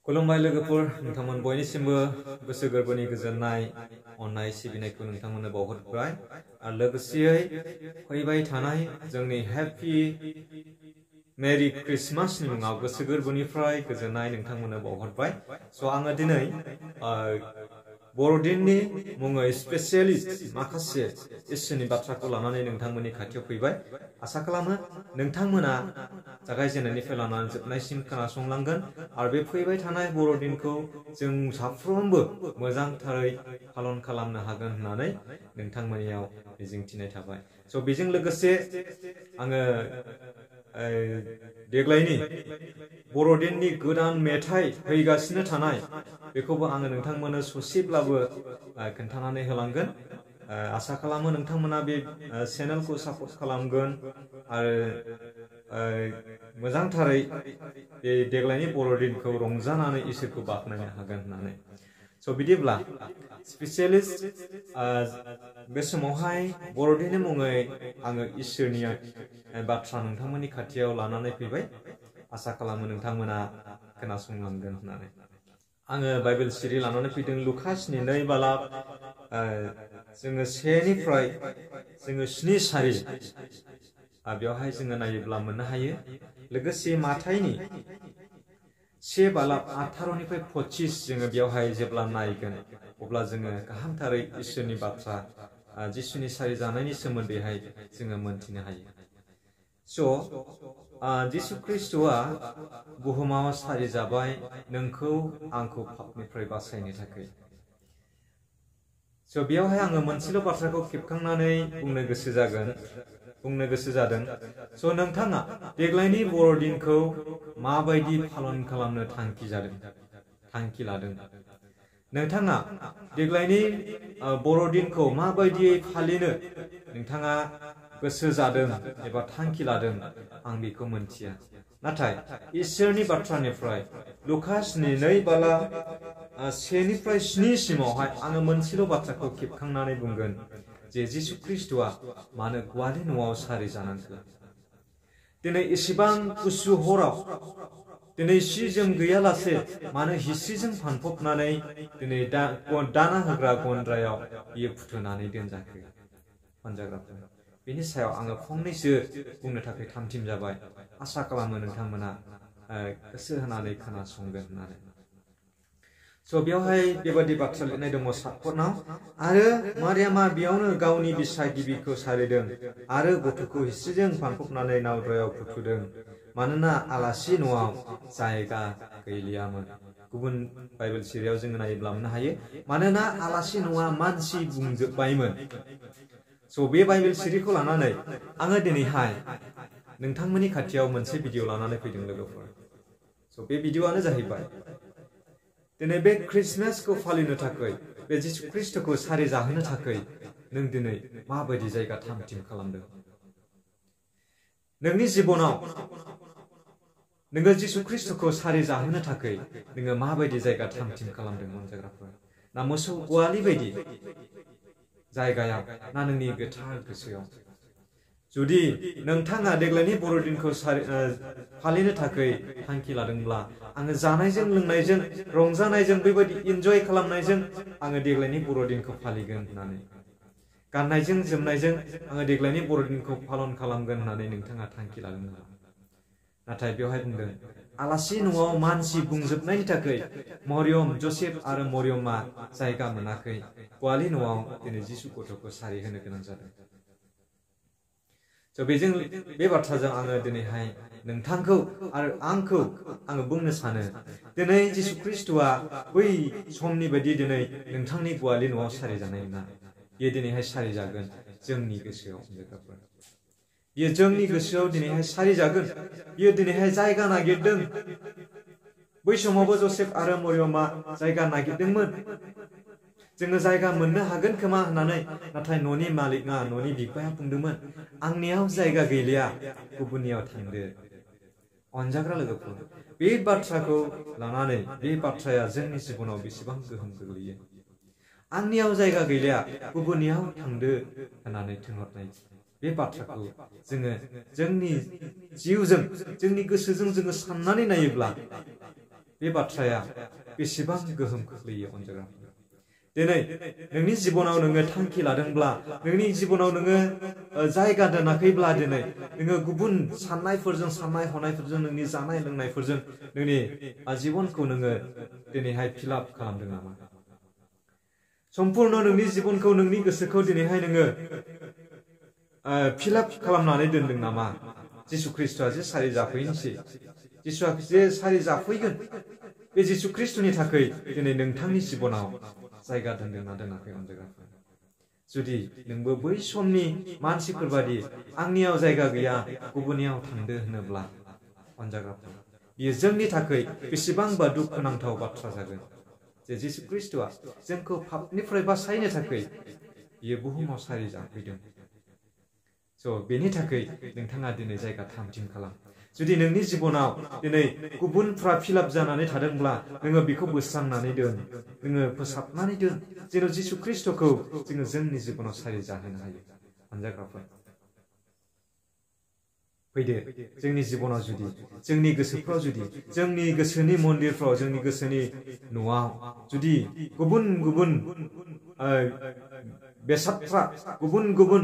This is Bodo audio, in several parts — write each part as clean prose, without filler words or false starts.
खुलुमबाय लोगोफोर नोंथांमोन बयनिसिमबो गोसो गोरबोनि गोजोननाय अननाय सिबिनायखौ नोंथांमोननो बावहरबाय आरो लोगोसेयै फैबाय थानाय जोंनि हैप्पी मेरि क्रिसमासनि मुङाव गोसो गोरबोनिफ्राय गोजोननाय नोंथांमोननो बावहरबाय स' आङो दिनै बर'दिननि मुङै स्पेसियेलि माखासे इसोरनि बाथ्राखौ लानानै नोंथांमोननि खाथियाव फैबाय आसा खालामो नोंथांमोना जागायजेननायनिफ्राय लानानै जोबनायसिम खोनासंलांगोन आरो बे फैबाय थानाय बर'दिनखौ जों साफ्रोमबो मोजांथारै पालन खालामनो हागोन होननानै नोंथांमोननियाव मिजिंथिनाय थाबाय स' बेजों लोगोसे आङो देग्लायनि बर'दिननि गोदान मेथाइ फैगासिनो थानाय बेखौबो आङो नोंथांमोननो ससेब्लाबो खोन्थानानै होलांगोन आसा खालामो नोंथांमोना बे चेनेलखौ सापर्ट खालामगोन आरो मोजांथारै बे देग्लायनि बर'दिनखौ रंजानानै इसोरखौ बाख्नायनो हागोन होननानै स' बिदिब्ला स्पेसियेलि बे समावहाय बर'दिननि मुङै आङो इसोरनि बाथ्रा नोंथांमोननि खाथियाव लानानै फैबाय आसा खालामो नोंथांमोना खोनासंलांगोन होननानै आङो बाइबेल सिरि लानानै फैदों लुकासनि 2 बालाब जोङो 1निफ्राय जोङो 7 सारि बेवहाय जोङो नायोब्ला मोननो हायो लोगोसे माथाइनि 1 बालाब 18निफ्राय 25 जोङो बेवहाय जेब्ला नायगोन अब्ला जोङो गाहामथारै इसोरनि बाथ्रा जिसुनि सारि जानायनि सोमोन्दैहाय जोङो मोनथिनो हायो स' जिसु ख्रिस्ट'आ बुहुमाव सारि जाबाय नोंखौ आंखौ पापनिफ्राय बासायनो थाखाय स' बेयावहाय आङो मोनसेल' बाथ्राखौ खेबखांनानै बुंनो गोसो जादों स' नोंथाङा देग्लायनि बर'दिनखौ माबायदि पालन खालामनो थांखि लादों नोंथाङा देग्लायनि बर'दिनखौ माबायदियै फालिनो नोंथाङा गोसो जादों एबा थांखि लादों आं बेखौ मोनथिया नाथाय इसोरनि बाथ्रानिफ्राय लुकासनि 2 बालाब 1निफ्राय 7 सिमावहाय आङो मोनसेल' बाथ्राखौ खेबखांनानै बुंगोन जे जिसु ख्रिस्ट'आ मानो गवालि न'आव सारि जानांखो दिनै एसेबां गुसु हराव दिनै सि जोम गैयालासे मानो हिस्रिजों फानफबनानै दिनै दाना होग्रा गन्द्रायाव बियो फुथुनानै दोनजाखो फानजाग्राफोर बेनि सायाव आङो फंनैसो बुंनो थाखाय थामथिम जाबाय आसा खालामो नोंथांमोना गोसो होनानै खोनासंगोन होननानै स' बेवहाय बेबादि बाथ्रा लिरनाय दङ सातपदनाव आरो मारियामा बेयावनो गावनि बिसा गिबिखौ सारिदों आरो गथ'खौ हिस्रिजों फानफबनानै नावद्रायाव फुथुदों मानोना आलासि न'आव जायगा गैलियामोन गुबुन बाइबेल सिरियाव जोङो नायोब्ला मोननो हायो मानोना आलासि न'आ मानसि बुंजोबबायमोन स' बे बाइबेल सिरिखौ लानानै आङो दिनैहाय नोंथांमोननि खाथियाव मोनसे भिडिअ लानानै फैदों लोगोफोर स' बे भिडिअआनो जाहैबाय दिनै बे क्रिसमासखौ फालिनो थाखाय बे जिसु ख्रिस्ट'खौ सारि जाहोनो थाखाय नों दिनै माबायदि जायगा थाम-थिम खालामदों नोंनि जिबनाव नोङो जिसु ख्रिस्ट'खौ सारि जाहोनो थाखाय नोङो माबायदि जायगा थाम-थिम खालामदों अनजाग्राफोर ना मोसौ गवालि बायदि जायगायाव ना नोंनि गोथार गोसोआव जुदि नोंथाङा देग्लायनि बर'दिनखौ फालिनो थाखाय थांखि लादोंब्ला आङो जानायजों लोंनायजों रंजानायजों बेबायदि इन्जय खालामनायजों आङो देग्लायनि बर'दिनखौ फालिगोन होननानै गाननायजों जोमनायजों आङो देग्लायनि बर'दिनखौ पालन खालामगोन होननानै नोंथाङा थांखि लादोंब्ला नाथाय बेवहाय बुंदों आलासि न'आव मानसि बुंजोबनायनि थाखाय मरियम जसेफ आरो मरियमा जायगा मोनाखै गवालि न'आव दिनै जिसु गथ'खौ सारि होनो गोनां जादों स' बेजों बे बाथ्राजों आङो दिनैहाय नोंथांखौ आरो आंखौ आङो बुंनो सानो दिनै जिसु ख्रिस्ट'आ बै समनि बायदि दिनै नोंथांनि गवालि न'आव सारि जानाय नङा बियो दिनैहाय सारि जागोन जोंनि गोसोआव बियो जोंनि गोसोआव दिनैहाय सारि जागोन बियो दिनैहाय जायगा नागिरदों बै समावबो जसेफ आरो मरियमा जायगा नागिरदोंमोन जोङो जायगा मोननो हागोन खोमा होननानै नाथाय न'नि मालिकआ न'नि बिफाया बुंदोंमोन आंनियाव जायगा गैलिया गुबुननियाव थांदो अनजाग्रा लोगोफोर बे बाथ्राखौ लानानै बे बाथ्राया जोंनि जिबनाव बेसेबां गोहोम गोग्लैयो आंनियाव जायगा गैलिया गुबुननियाव थांदो होननानै थिनहरनाय बे बाथ्राखौ जोङो जोंनि जिउजों जोंनि गोसोजों जोङो साननानै नायोब्ला बे बाथ्राया बेसेबां गोहोम खोख्लैयो अनजाग्राफोर दिनै नोंनि जिबनाव नोङो थांखि लादोंब्ला नोंनि जिबनाव नोङो जायगा दोनाखैब्ला दिनै नोङो गुबुन साननायफोरजों साननाय हनायफोरजों नोंनि जानाय लोंनायफोरजों नोंनि जिबनखौ नोङो दिनैहाय फिलाप खालामदों नामा सम्पूर्ण नोंनि जिबनखौ नोंनि गोसोखौ दिनैहाय नोङो फिलाप खालामनानै दोनदों नामा जिसु ख्रीष्टआ जे सारि जाफैनोसै जिसुआ जे सारि जाफैगोन बे जिसु ख्रीष्टनि थाखाय दिनै नोंथांनि जिबनाव जायगा दोनदोंना दोनाखै अनजाग्राफोर जुदि नोंबो बै समनि मानसिफोर बादि आंनियाव जायगा गैया गुबुननियाव थांदो होनोब्ला अनजाग्राफोर बियो जोंनि थाखाय बेसेबांबा दुखुनांथाव बाथ्रा जागोन जे जिसु ख्रीष्टआ जोंखौ पापनिफ्राय बासायनो थाखाय बियो बुहुमाव सारि जाफैदों बेनि थाखाय नोंथाङा दिनै जायगा थामथिम खालाम जुदि नोंनि जिबनाव दिनै गुबुनफ्रा फिलाप जानानै थादोंब्ला नोङो बेखौ बोस्रांनानै दोन नोङो फोसाबनानै दोन जेन' जिसु ख्रीष्टखौ जोङो जोंनि जिबनाव सारि जाहोनो हायो अनजाग्राफोर फैदो जोंनि जिबनाव जुदि जोंनि गोसोफ्राव जुदि जोंनि गोसोनि मन्दिरफ्राव जोंनि गोसोनि न'आव जुदि गुबुन गुबुन बेसादफ्रा गुबुन गुबुन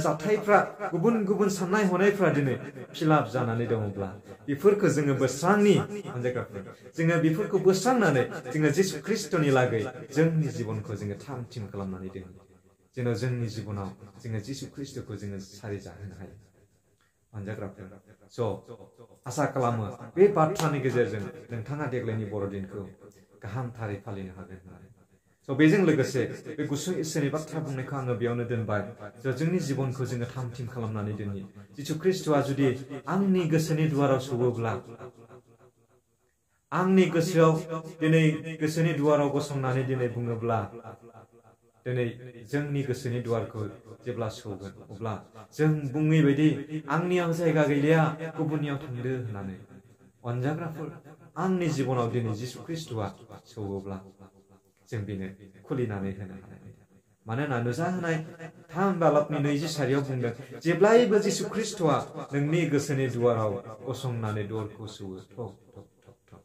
जाथायफ्रा गुबुन गुबुन साननाय हनायफ्रा दिनै फिलाप जानानै दङब्ला बेफोरखौ जोङो बोस्रांनि अनजाग्राफोर जोङो बेफोरखौ बोस्रांनानै जोङो जिसु ख्रीष्टनि लागै जोंनि जिबनखौ जोङो थामथिम खालामनानै दोनो जेन' जोंनि जिबनाव जोङो जिसु ख्रीष्टखौ जोङो सारि जाहोनो हायो अनजाग्राफोर आसा खालामो बे बाथ्रानि गेजेरजों नोंथाङा देग्लायनि बर'दिनखौ गाहामथारै फालिनो हागोन होननानै बेजों लोगोसे बे गुसुं इसोरनि बाथ्रा बुंनायखौ आङो बेयावनो दोनबाय जोंनि जिबनखौ जोङो थामथिम खालामनानै दोननि जिसु ख्रीष्टआ जुदि आंनि गोसोनि दुवाराव सौवोब्ला आंनि गोसोआव दिनै गोसोनि दुवाराव गसंनानै दिनै बुङोब्ला दिनै जोंनि गोसोनि दुवारखौ जेब्ला सौगोन अब्ला जों बुङै बायदि आंनियाव जायगा गैलिया गुबुननियाव थांदो होननानै अनजाग्राफोर आंनि जिबनाव दिनै जिसु ख्रीष्टआ सौवोब्ला जों बेनो खुलिनानै होनो हानाय मानोना नुजाहोनाय 3 बालाकनि 20 बुंदों जेब्लायबो जिसु ख्रीष्टआ नोंनि गोसोनि दुवाराव गसंनानै दरखौ सौवो ठक ठक ठक ठक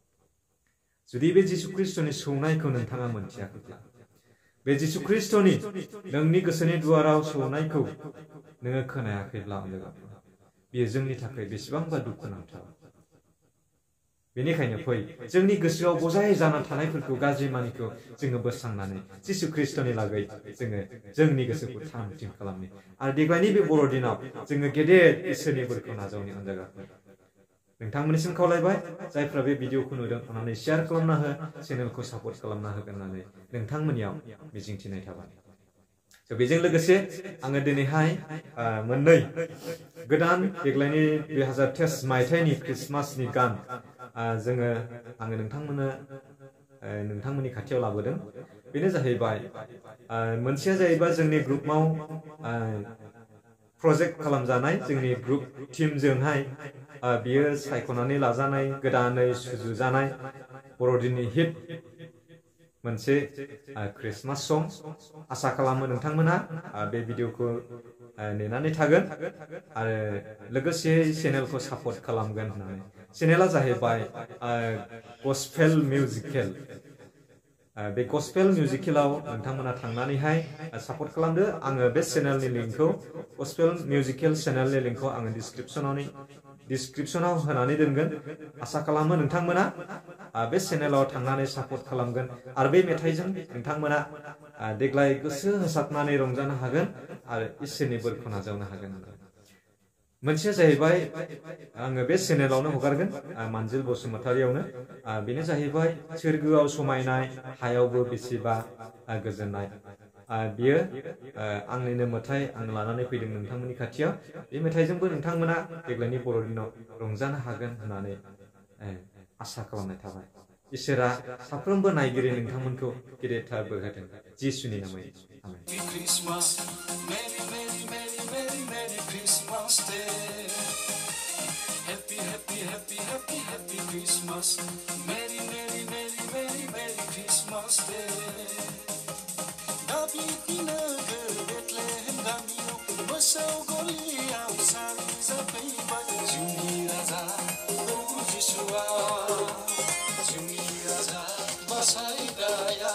जुदि बे जिसु ख्रीष्टनि सौनायखौ नोंथाङा मोनथियाखैब्ला बे जिसु ख्रीष्टनि नोंनि गोसोनि दुवाराव सौनायखौ नोङो खोनायाखैब्ला बेयो जोंनि थाखाय बेसेबांबा दुखुनांथाव बेनिखायनो फै जोंनि गोसोआव बजाय जाना थानायफोरखौ गाज्रि मानिखौ जोङो बोस्रांनानै जिसु ख्रीष्टनि लागै जोङो जोंनि गोसोखौ थामथिम खालामनि आरो देग्लायनि बे बर'दिनाव जोङो गेदेर इसोरनि बोरखौ नाजावनि अनजाग्राफोर नोंथांमोननिसिम खावलायबाय जायफ्रा बे भिडिअखौ नुदों अन्नानै शेयार खालामना हो चेनेलखौ सापर्ट खालामना होगोन होननानै नोंथांमोननियाव मिजिंथिनाय थाबाय बेजों लोगोसे आङो दिनैहाय मोननै गोदान देग्लायनि 2023 मायथाइनि ख्रिस्टमासनि गान आङो नोंथांमोननि खाथियाव लाबोदों बेनो जाहैबाय मोनसेया जाहैबाय जोंनि ग्रुपआव प्रजेक्ट खालामजानाय जोंनि ग्रुप टीमजोंहाय बियो सायख'नानै लाजानाय गोदानै सुजुजानाय बर'दिननि हिट मोनसे ख्रिस्टमास सं आसा खालामो नोंथांमोना बे भिडिअखौ नेनानै थागोन आरो लोगोसे चेनेलखौ सापर्ट खालामगोन होननानै चेनेला जाहैबाय गस्पेल मिउजिकेल बे गस्पेल मिउजिकेलाव नोंथांमोना थांनानैहाय सापर्ट खालामदो आङो बे चेनेलनि लिंकखौ गस्पेल मिउजिकेल चेनेलनि लिंकखौ आङो डिसक्रिपसनाव होनानै दोनगोन आसा खालामो नोंथांमोना बे चेनेलाव थांनानै सापर्ट खालामगोन आरो बे मेथाइजों नोंथांमोना देग्लाय गोसो होसारनानै रंजानो हागोन आरो इसोरनि बोरखौ नाजावनो हागोन मोनसेया जाहैबाय आङो बे चेनेलावनो हगारगोन मानजिल बसुमतारियावनो बेनो जाहैबाय सोरगोआव समायनाय हायावबो बेसेबा गोजोननाय बियो आंनिनो मेथाइ आं लानानै फैदों नोंथांमोननि खाथियाव बे मेथाइजोंबो नोंथांमोना देग्लायनि बर'दिनाव रंजानो हागोन होननानै आसा खालामनाय थाबाय इसोरा साफ्रोमबो नायगिरि नोंथांमोनखौ गेदेरथार बोर होथों जिसुनि नामै आमेन Happy, happy, happy, happy, happy Christmas. Merry, merry, merry, merry, merry Christmas Day. David Nagar Bethlehem Gamio, Basau Golia, Sari Zapay, Juni Raza, Oh Jeshua, Juni सायदाया